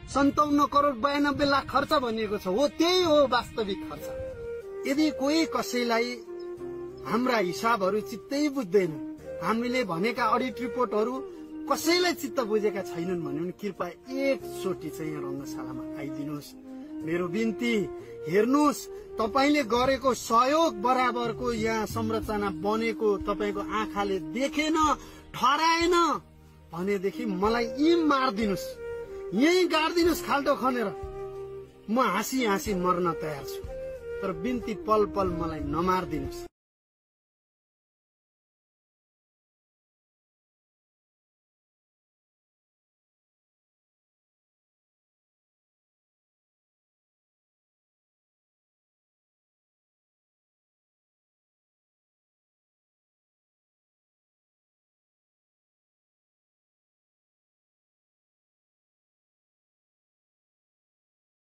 57 करोड 92 लाख खर्च भनिएको छ। हो त्यही हो वास्तविक खर्च। यदि कोही कसैलाई हाम्रा हिसाबहरू चित्तै बुझ्दैन, हामीले भनेका अडिट रिपोर्टहरू कसैलाई चित्त बुझेका छैनन् भने कृपया एकचोटि चाहिँ यहाँ रंगशालामा आइदिनुहोस्। मेरो बिन्ती हेर्नुहोस्, तपाईले गरेको सहयोग बराबरको यहाँ संरचना बनेको तपाईको आँखाले देखेन, ठहराएन भनेदेखि मलाई यी मार्दिनुस्, यही गाड्दिनुस् खाल्टो खनेर। म हाँसी हाँसी मर्न तयार छु, तर बिन्ती पल पल मलाई नमार्दिनुस्।